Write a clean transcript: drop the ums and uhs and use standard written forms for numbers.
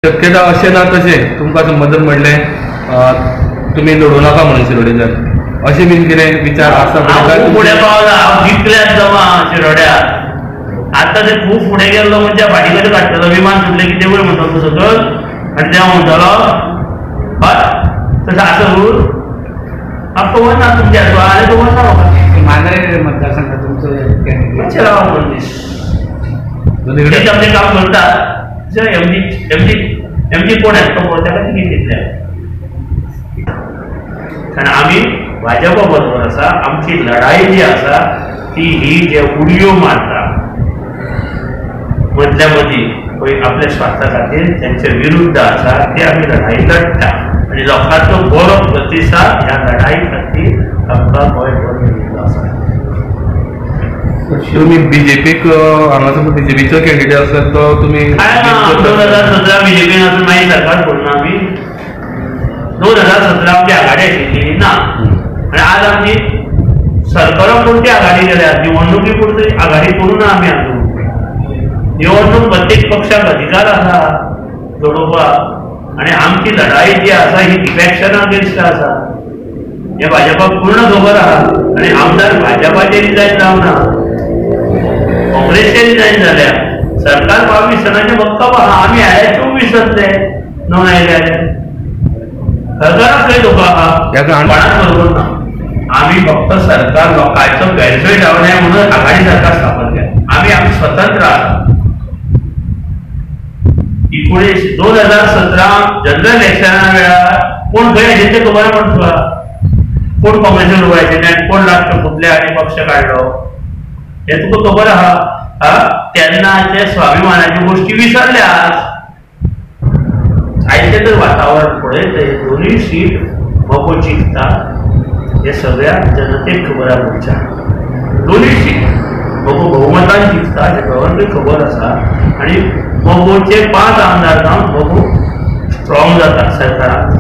शक्यता अशें ना तशें तुमकां समज जर म्हणलें तुमी लडोवं नाका म्हणून शिरोडेच्यान अशें बीन कितें विचार आसा? हांव फुडें पावला, हांव जिखल्यात जमा शिरोड्यार. आतां ते खूब फुडें गेल्लो म्हणजे फाटी कडेन काडटलो, विमान सुटलें की देवूळ म्हणटलो तूं सकयल आनी देव म्हणटलो हय तशें आसा रूल. हांव खबर ना तुमच्या आनी खबर ना म्हाका. मांद्रे मतदारसंघात तुमचो मातशें राव दोन दीस तेच आमचें काम करतात. एम जी एम जी कोण आसा तो ताका तिकीट दितले, कारण आमी भाजपा बरोबर आसा. आमची लढाई जी आसा ती ही जे उडयो मारता मदल्या मदीं पळय आपल्या स्वार्था खातीर तेंचे विरुद्ध आसा ते आमी लढाई लढटा आनी लोकांचो बरो प्रतिसाद ह्या लढाई खातीर आमकां गोंयभर मेळिल्लो आसा. तुमी बीजेपीक हांगासर बीजेपीचो कॅन्डिडेट आसा तो तुमी 2017 बीजेपीन आसून मागीर सरकार करूं आमी 2017 आमची आघाडी आशिल्ली ना, आनी आज आमची सरकारा पुरती आघाडी जाल्या, निवडणुकी पुरती आघाडी करूं ना आमी. आजून निवडणूक प्रत्येक पक्षाक अधिकार आसा लडोवपाक आनी आमची लढाई जी आसा ही डिफॅक्शना अगेन्स्ट आसा हें भाजपाक पूर्ण खबर आसा. आनी आमदार भाजपाचे रिजायन जावना, काँग्रेसचे रिजायन जाल्या. सरकार 22 जाणांचे भक्कम आसा, आमी आयले 24 जातले नव आयले सरकाराक खंय धोको आसा? कोणाक बरोबर ना. आमी फक्त सरकार लोकांचो गैरसोय जावं नये म्हणून आघाडी सरकार स्थापन केलें. आमी आमी स्वतंत्र आसा. 2017 जनरल इलेक्शना वेळार कोण खंय आशिल्ले तें खबर आसा तुका, कोण काँग्रेसीन उबो आशिल्ले आनी कोण लास्ट फुटले आनी पक्ष काडलो हें तुका खबर आसा. तेन्नाचे स्वाभिमानाच्यो गोश्टी विसरल्या. आयचें तर वातावरण पळयत दोनूय सीट मगो जिखता हे सगळ्या जनतेक खबर आसा. गोंयच्या दोनूय सीट मगो बहुमतान जिखता हें दोगांकूय खबर आसा. आनी मगोचे 5 आमदार जावन मगो स्ट्रॉंग जाता सरकाराक.